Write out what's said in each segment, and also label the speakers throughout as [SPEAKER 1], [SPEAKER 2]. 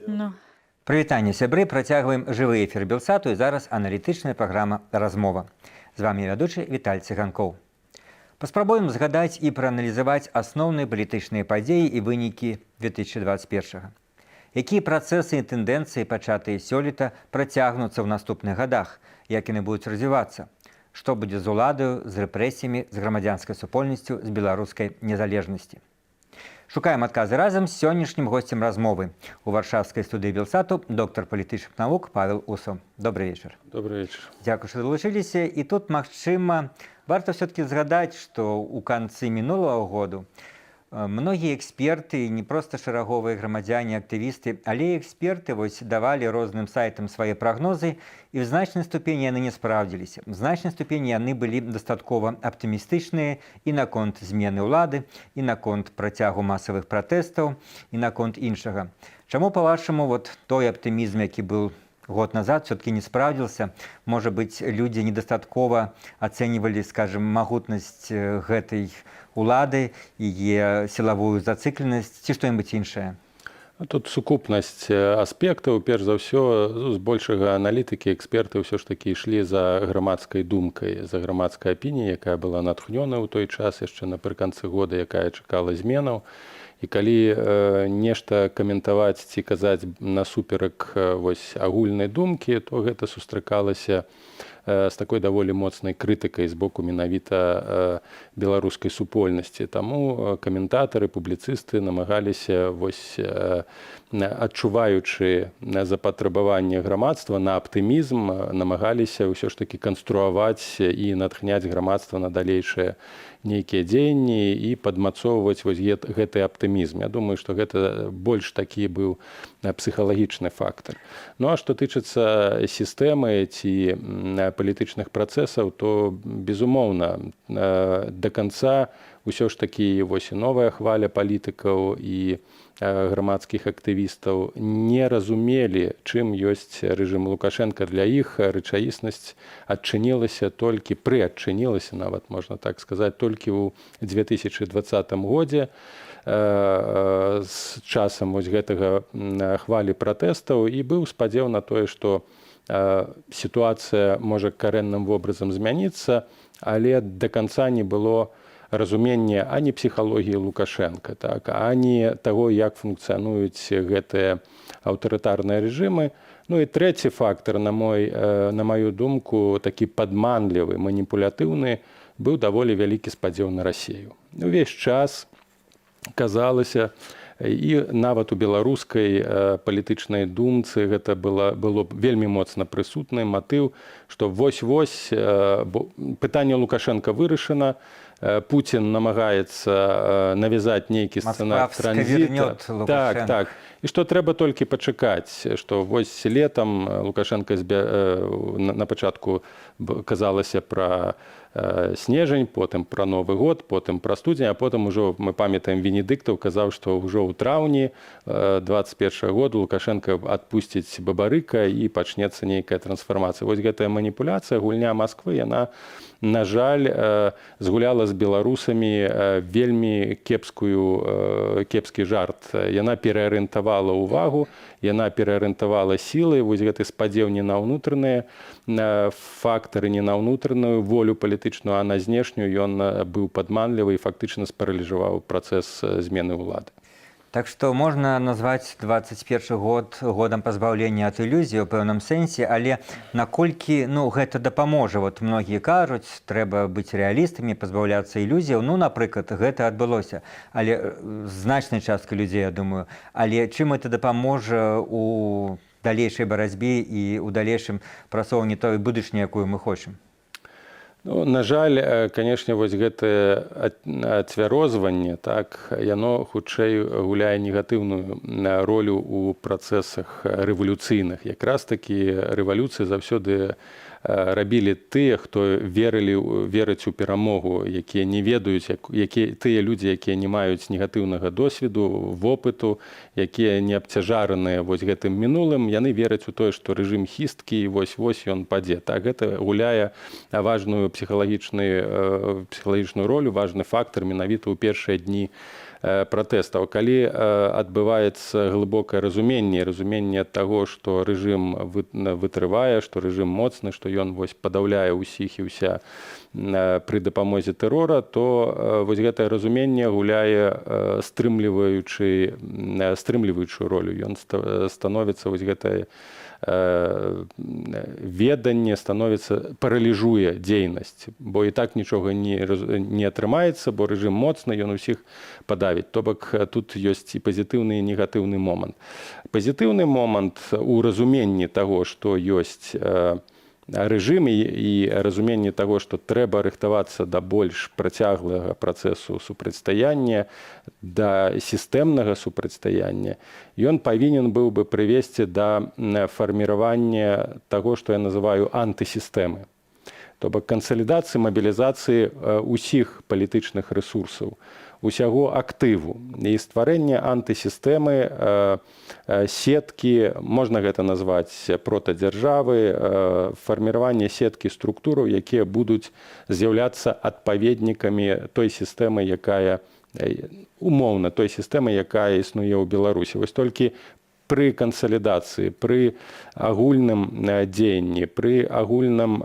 [SPEAKER 1] Ну.
[SPEAKER 2] Прывітанне, сябры, працягваем жывы эфір Белсату, і зараз аналітычная праграма «Размова». З вамі вядучы Віталь Цыганкоў. Паспрабуем згадаць і прааналізаваць асноўныя палітычныя падзеі і вынікі 2021. Якія працэсы і тэндэнцыі, пачатыя сёлета, працягнуцца ў наступных гадах, як яны будуць развівацца, што будзе з уладаю, з рэпрэсіямі, з грамадзянскай супольнасцю, з беларускай незалежнасці. Шукаем адказы разам з сённяшнім госцем размовы. У варшавскай студыі Белсату доктар палітычных навук Павел Усаў. Добрый вечар.
[SPEAKER 3] Добрый вечар.
[SPEAKER 2] Дзякуй, што далучыліся. І тут, магчыма, варта все-таки згадаць, што ў канцы мінулага году многія эксперты, не проста шараговыя грамадзяне, актывісты, але і эксперты вось давалі розным сайтам свае прагнозы, і ў значнай ступені яны не спраўдзіліся. В значнай ступені яны былі дастаткова аптымістычныя і наконт змены ўлады, і наконт працягу масавых пратэстаў, і наконт іншага. Чаму, па-вашаму, вот той аптымізм, які был год назад, все-таки не спраўдзіўся? Можа быць, людзі недастаткова ацэньвалі, скажем, магутнасць гэтай улады, яе сілавую зацыкленасць ці што-нибудь іншае?
[SPEAKER 3] Тут сукупнасць аспектаў. Перш за ўсё, збольшага аналітыкі, эксперты ўсё ж такі ішлі за грамадскай думкай, за грамадскай апініяй, якая была натхнёна ў той час, яшчэ напрыканцы года, якая чакала зменаў. І калі нешта каментаваць ці казаць насуперак вось агульнай думкі, то гэта сустракалася з такой даволі моцнай крытыкай з боку менавіта беларускай супольнасці. Таму каментатары, публіцысты намагаліся вось, адчуваючы запатрабаванне грамадства на аптымізм, намагаліся ўсё ж такі канструаваць і натхняць грамадства на далейшыя нейкія дзеянні і падмацоўваць вось гэты аптымізм. Я думаю, што гэта больш такі быў псіхалагічны фактар. Ну а што тычыцца сістэмы ці палітычных працэсаў, то, безумоўна, да канца ўсё ж такі вось і новая хваля палітыкаў, і грамадскіх актывістаў не разумелі, чым ёсць рэжым Лукашэнка. Для іх рэчаіснасць адчынілася толькі, прыадчынілася нават, можна так сказаць, толькі ў 2020 годзе з часам вось гэтага хвалі пратэстаў, і быў спадзеў на тое, што сітуацыя можа карэнным вобразам змяніцца, але да канца не было разумення ані псіхалогіі Лукашэнка, так, ані таго, як функцыянуюць гэтыя аўтарытарныя рэжымы. Ну і трэці фактар, на маю думку, такі падманлівы, маніпулятыўны, быў даволі вялікі спадзеў на Расею. Увесь час казалася, і нават у беларускай палітычнай думцы гэта было вельмі моцна прысутны матыў, што вось-вось пытанне Лукашэнка вырашана, Пуцін намагаецца навязаць нейкі сцэнар
[SPEAKER 2] транзіта.
[SPEAKER 3] Так, і што трэба толькі пачакаць, што вось летам Лукашэнка на пачатку казалася пра снежань, потым пра Новы год, потым пра студзень, а потым ужо, мы памятаем, Венедыктаў казаў, што ўжо ў траўні 21 году Лукашэнка адпусціць Бабарыка і пачнецца нейкая трансфармацыя. Вось гэтая маніпуляцыя, гульня Масквы, яна, на жаль, згуляла з беларусамі вельмі кепскі жарт. Яна пераарыентавала ўвагу, яна пераарыентавала сілы. Вось гэты спадзеў не на ўнутраныя фактары, не на ўнутраную волю палітычную, а на знешнюю, ён быў падманлівы і фактычна спараліжаваў працэс змены ўлады.
[SPEAKER 2] Так што можна назваць 21 год годам пазбаўлення ад ілюзій у пэўным сэнсе, але наколькі, ну, гэта дапаможа? Вот многія кажуць, трэба быць рэалістамі, пазбаўляцца ілюзіяў. Ну, напрыклад, гэта адбылося, але значнай часткай людзей, я думаю, але чым это дапаможа у далейшай барацьбе і ў далейшым прасоўванні той будучыні, якую мы хочам?
[SPEAKER 3] Ну, на жаль, канешне, вось гэтае ацвярозванне, так, яно хутчэй гуляе негатыўную ролю ў працэсах рэвалюцыйных. Якраз такі рэвалюцыі заўсёды рабілі тыя, хто верылі, верыць у перамогу, якія не ведаюць, які тыя людзі, якія не маюць негатыўнага досведу, вопыту, якія не абцяжараныя вось гэтым мінулым, яны вераць у тое, што рэжым хісткі і вось-вось ён падзе. Так, гэта гуляе важную псіхалагічную ролю, важны фактар менавіта ў першыя дні пратэстаў. Калі адбываецца глыбокае разуменне таго, што рэжым вытрывае, што рэжым моцны, што ён вось падаўляе ўсіх і ўся пры дапамозе тэрора, то вось гэтае разуменне гуляе стрымліваючую ролю. Ён становіцца, вось гэтае веданне становіцца, параліжуе дзейнасць, бо і так нічога не атрымаецца, бо рэжым моцны, ён усіх падавіць. То бок тут ёсць і пазітыўны, і негатыўны момант. Пазітыўны момант у разуменні таго, што ёсць рэжым, і разуменне таго, што трэба рыхтавацца да больш працяглага працэсу супрацьстаяння, да сістэмнага супрацьстаяння, ён павінен быў бы прывесці да фарміравання таго, што я называю антысістэмы. То бок кансалідацыі, мабілізацыі ўсіх палітычных рэсурсаў, усяго актыву і стварэння антысістэмы, сеткі, можна гэта назваць протадзяржавы, фарміраванне сеткі структураў, якія будуць з'яўляцца адпаведнікамі той сістэмы, якая умоўна, той сістэмы, якая існуе ў Беларусі. Вось толькі пры кансалідацыі, пры агульным дзеянні, пры агульным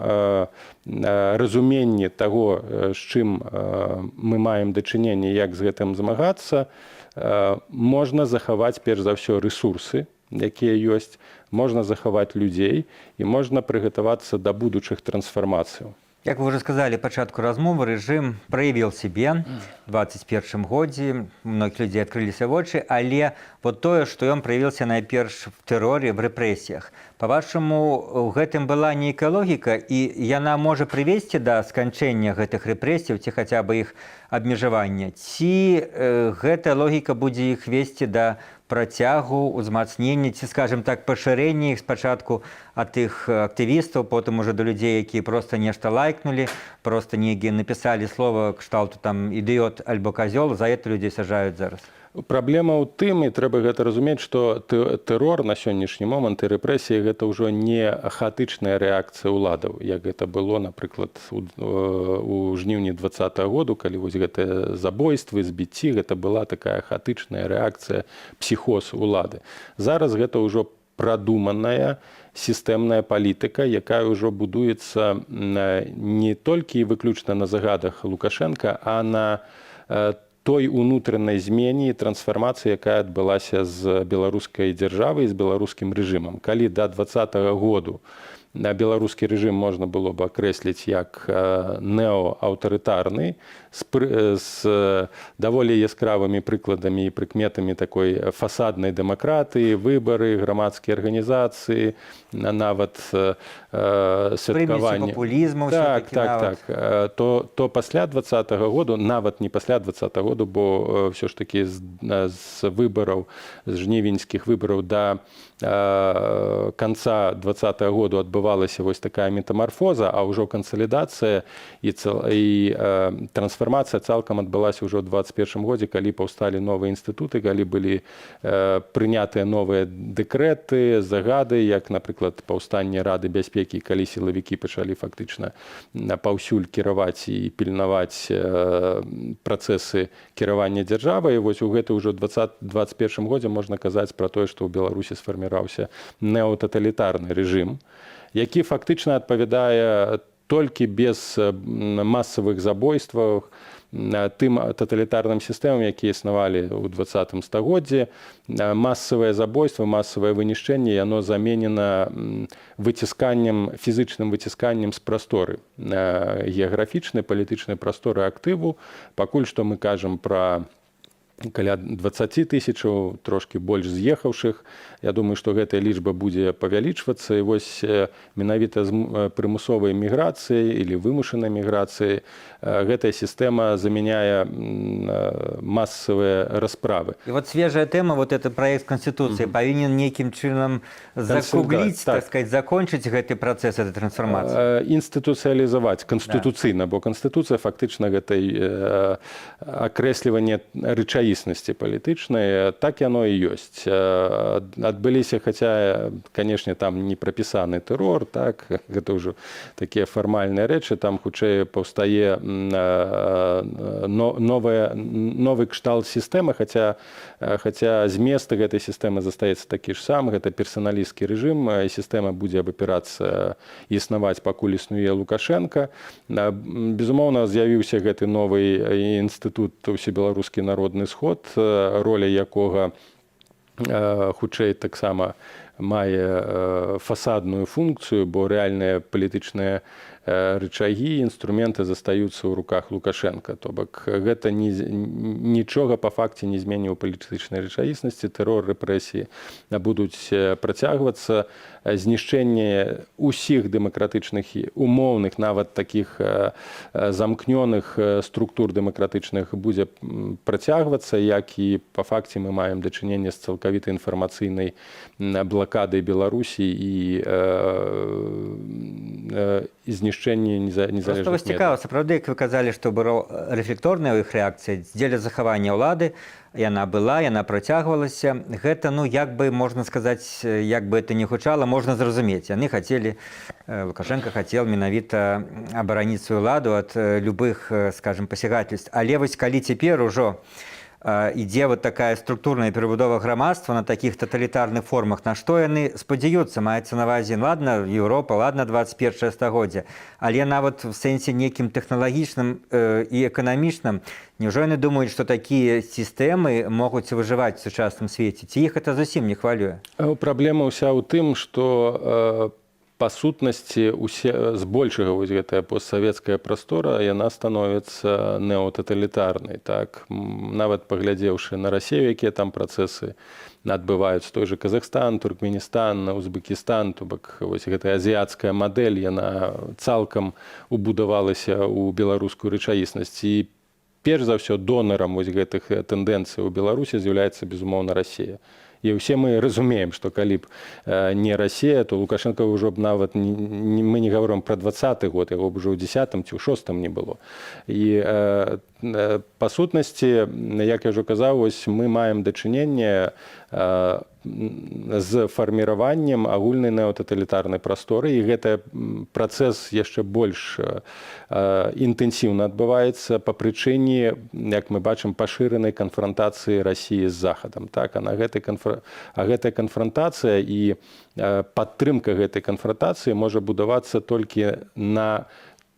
[SPEAKER 3] разуменні таго, з чым мы маем дачыненне, як з гэтым змагацца, можна захаваць перш за ўсё рэсурсы, якія ёсць, можна захаваць людзей і можна прыгатавацца да будучых трансфармацыяў.
[SPEAKER 2] Як вы уже сказали пачатку размовы, рэжым праявіў сябе 21 годзе, многіх людзей адкрыліся вочы, але вот тое, што ён праявіўся найперш в тэроры, в рэпрэсіях. Па-вашаму, у гэтым была нейкая логіка, і яна можа прывесці да сканчэння гэтых рэпрэсій ці хаця бы іх абмежавання? Ці гэтая логіка будзе іх весці да працягу, узмацнення ці, скажем так, пашырэння іх спачатку ад тых актывістаў, потым уже да людзей, якія просто нешта лайкнулі, просто недзе напісалі слова кшталту там «ідыёт» альбо «казёл», за это людзей сажаюць зараз?
[SPEAKER 3] Праблема ў тым, і трэба гэта разумець, што тэрор на сённяшні момант і рэпрэсіі — гэта ўжо не хаатычная рэакцыя ўладаў, як гэта было, напрыклад, у жніўні 20-го году, калі вось гэтыя забойствы, збіцці, гэта была такая хаатычная рэакцыя, псіхоз улады. Зараз гэта ўжо прадуманая сістэмная палітыка, якая ўжо будуецца не толькі і выключна на загадах Лукашенко, а на той унутранай змене і трансфармацыі, якая адбылася з беларускай дзяржавай, з беларускім рэжымам. Калі да 20-го году на беларускі рэжым можна было бы акрэсліць як неоаўтарытарны з даволі яскравымі прыкладамі і прыкметамі такой фасаднай дэмакратыі, выбары, грамадскія арганізацыі, нават святкаванне
[SPEAKER 2] папулізму.
[SPEAKER 3] Так, то пасля 20-го году, нават не пасля 20-го году, бо ўсё ж таки з выбараў, з жнівеньскіх выбараў да канца 20-го году адбывалася вось такая метамарфоза, а ўжо кансалідацыя і трансфармацыя цалкам адбылася ўжо ў 21 годзе, калі паўсталі новыя інстытуты, калі былі прынятыя новыя дэкрэты, загады, як, напрыклад, паўстанне Рады бяспекі, калі сілавікі пачалі фактычна паўсюль кіраваць і пільнаваць працэсы кіравання дзяржавай. Вось у гэты ўжо 21 годзе можна казаць пра тое, што ў Беларусі сфарміраваўся неотаталітарны рэжым, які фактычна адпавядае, толькі без масавых забойстваў, тым таталітарным сістэмам, якія існавалі ў 20-м стагоддзі. Масавае забойства, масавае вынішчэнне, яно заменена выцісканнем, фізычным выцісканнем з прасторы, геаграфічнай, палітычнай прасторы актыву. Пакуль што мы кажам пра Каля 20 тысячаў, трошки больш з'ехаўшых. Я думаю, што гэтая лічба будзе павялічвацца. І вось менавіта з прымусовай міграцыяй или вымушанай міграцыяй гэтая сістэма замяняе масавыя расправы.
[SPEAKER 2] І вот свежая тэма, вот этот проект Конституции павінен нейкім чынам закругліць, так сказать, закончыць гэты працэс этой трансфармацыі.
[SPEAKER 3] Інстытуцыялізаваць канстытуцыйна, бо канстытуцыя фактычна гэтай акрэсліванне рэчаіснасці палітычнай. Так яно і ёсць, адбыліся, хаця, канешне, там не прапісаны тэрор, так, гэта ўжо такія фармальныя рэчы, там хутчэй паўстае новы кшталт сістэмы, хаця змест гэтай сістэмы застаецца такі ж сам. Гэта персаналісцкі рэжым, сістэма будзе абапірацца, існаваць, пакуль існуе Лукашенко. Безумоўна, з'явіўся гэты новы інстытут Усебеларускі народны сход, роля якога хутчэй таксама мае фасадную функцыю, бо рэальныя палітычныя рычагі, інструменты застаюцца ў руках Лукашенко. То бок гэта нічога па факце не зменіў палітычнай рэчаіснасці. Тэрор, рэпрэсіі будуць працягвацца, знішчэнне усіх дэмакратычных, умоўных, нават такіх замкнёных структур дэмакратычных будзе працягвацца, як і па факце мы маем дачыненне з цалкавітай інфармацыйнай блакадай Беларусі і знішчэнне незалежных.
[SPEAKER 2] Цікава, сапраўды, як вы казалі, што было рэфлекторная ў іх рэакцыя дзеля захавання ўлады, яна была, яна працягвалася. Гэта, ну, як бы можна сказаць, як бы это не гучала, можна зразумець. Яны хацелі, Лукашенко хацел менавіта абараніць сваю ўладу ад любых, скажем, посягательств. Але вось калі цяпер ужо ідзе вот такая структурная перабудова грамадства на такіх таталітарных формах, на што яны спадзяюцца? Маецца на ўвазе, ладно, Еўропа, ладно, 21 стагоддзя, але нават в сэнсе нейкім тэхналагічным і эканамічным, няўжо яны думаюць, што такія сістэмы могуць выжываць в сучасным свеце, ці іх это зусім не хвалюе?
[SPEAKER 3] Праблема ўся ў тым, што па сутнасці усе збольшага вось гэтая постсавецкая прастора, яна становіцца неотаталітарнай. Так, нават паглядзеўшы на Расею, якія там працэсы адбываюцца, той же Казахстан, Туркменістан, Узбекістан, то бок вось гэтая азіяцкая мадэль, яна цалкам убудавалася ў беларускую рэчаіснасць. І перш за ўсё донарам вось гэтых тэндэнцый у Беларусі з'яўляецца, безумоўна, Расія. І ўсе мы разумеем, што калі б не Расія, то Лукашенко ўжо б нават не, мы не гаворым пра 20-ы год, яго б ужо ў 10-м ці ў 6-м не было. І па сутнасці, як я ўжо казаў, вось мы маем дачыненне з фарміраваннем агульнай неотаталітарнай прасторы, і гэты працэс яшчэ больш інтэнсіўна адбываецца па прычыне, як мы бачым, пашыранай канфрантацыі Расіі з Захадам. Так, а гэтая канфрантацыя і падтрымка гэтай канфрантацыі можа будавацца толькі на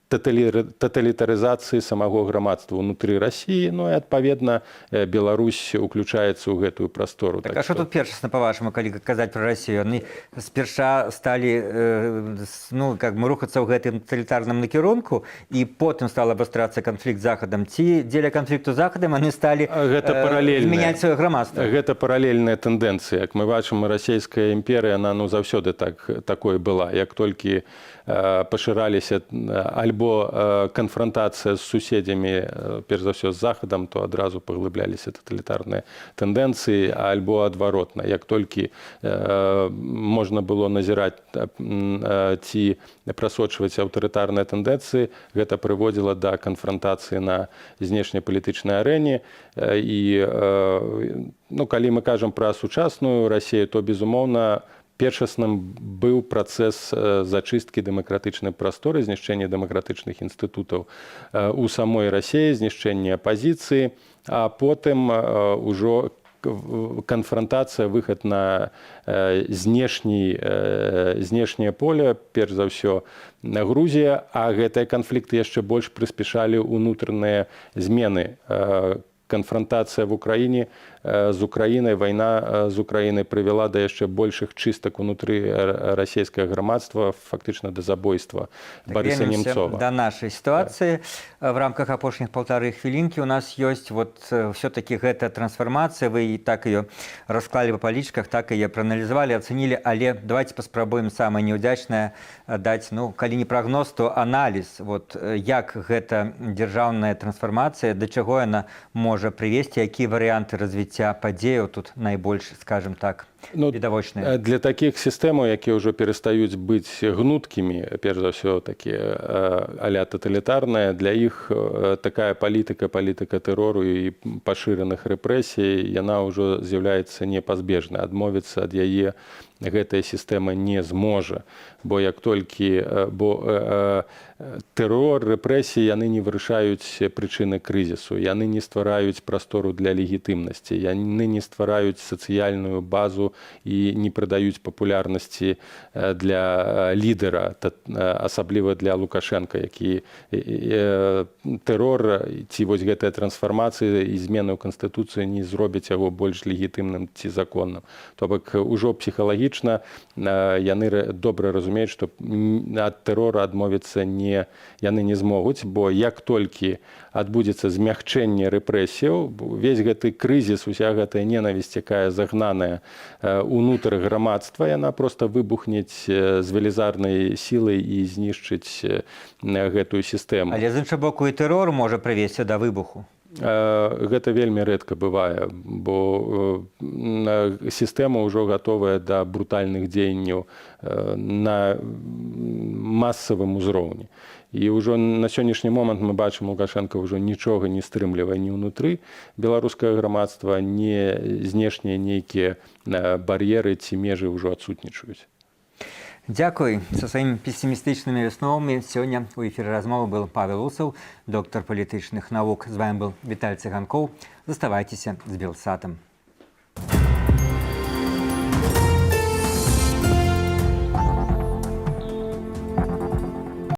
[SPEAKER 3] таталітарызацыі самого грамадства ўнутры Расіі, ну і, адпаведна, Беларусь уключаецца ў гэтую прастору.
[SPEAKER 2] Так, а што тут першасна, па-вашаму, калі казаць пра Расію? Яны спярша сталі ну, как бы рухацца ў гэтым таталітарным накірунку, і потым стал абвастрацца канфлікт з Захадам, ці дзеля канфлікту з Захадам яны сталі
[SPEAKER 3] Гэта паралельная
[SPEAKER 2] змяняць сваё грамадства?
[SPEAKER 3] Гэта паралельная тэндэнцыя. Як мы бачым, Расійская імперыя, она, ну, заўсёды такой была. Як толькі пашыраліся альбо канфрантацыя з суседзямі, перш за ўсё з Захадам, то адразу паглыбляліся таталітарныя тэндэнцыі, альбо адваротна, як толькі можна было назіраць ці прасочваць аўтарытарныя тэндэнцыі, гэта прыводзіла да канфрантацыі на знешнепалітычнай арэне. І ну, калі мы кажам пра сучасную Расею, то, безумоўна, першасным быў працэс зачысткі дэмакратычнай прасторы, знішчэння дэмакратычных інстытутаў у самой Расеі, знішчэнне апазіцыі, а потым ўжо канфрантацыя, выхад на знешняе поле, перш за ўсё Грузія, а гэтыя канфлікты яшчэ больш прыспяшалі ўнутраныя змены. Канфронтацыя в Украіне з Украінай, вайна з Украінай прывяла да яшчэ большых чыстак унутры расійскага грамадства, фактычна да забойства
[SPEAKER 2] Так,
[SPEAKER 3] Барыса
[SPEAKER 2] вернемся
[SPEAKER 3] Немцова.
[SPEAKER 2] да нашай сітуацыі. В рамках апошніх паўтары хвілінкі у нас ёсць вот все-таки гэта трансфармацыя. Вы і так ее расклалі па палічках, так яе прааналізавалі, ацэнілі, але давайте паспрабуем самае неўдзячнае даць, ну, калі не прагноз, то аналіз. Вот як гэта дзяржаўная трансфармацыя, да чаго яна можа прывесці, якія варыянты развіцця падзеяў тут найбольш, скажем так,
[SPEAKER 3] Ну,
[SPEAKER 2] відавочныя?
[SPEAKER 3] Для такіх сістэмаў, якія ўжо перастаюць быць гнуткімі, перш за ўсё такія аля таталітарныя, для іх такая палітыка, палітыка тэрору і пашыраных рэпрэсій, яна ўжо з'яўляецца непазбежнай. Адмовіцца ад яе гэтая сістэма не зможа, бо як толькі бо тэрор, рэпрэсіі, яны не вырашаюць прычыны крызісу, яны не ствараюць прастору для легітымнасці, яны не ствараюць сацыяльную базу і не прыдаюць папулярнасці для лідара, асабліва для Лукашенко, які тэрор ці вось гэтая трансфармацыя і змены ў канстытуцыю не зробяць яго больш легітымным ці законным. То бок ужо псіхалагічна яны добра разумеюць, што ад тэрора адмовіцца не яны не змогуць, бо як толькі адбудзецца змягчэнне рэпрэсіяў, увесь гэты крызіс, уся гэтая ненавісць, якая загнаная унутр грамадства, яна просто выбухнець з велізарнай сілай і знішчыць гэтую сістэму.
[SPEAKER 2] Але, з іншага боку, і тэрор можа прывесці да выбуху.
[SPEAKER 3] Гэта вельмі рэдка бывае, бо сістэма ўжо гатовая да брутальных дзеянняў на масавым узроўні. І ўжо на сённяшні момант мы бачым, Лукашенко ўжо нічога не стрымлівае ні ўнутры беларускага грамадства, ні знешнія нейкія бар'еры ці межы ўжо адсутнічаюць.
[SPEAKER 2] Дзякуй. Са сваімі песімістычнымі высновамі сёння ў эфіры «Размовы» был Павел Усаў, доктар палітычных навук. З вами был Віталь Цыганкоў. Заставайцеся з Белсатам.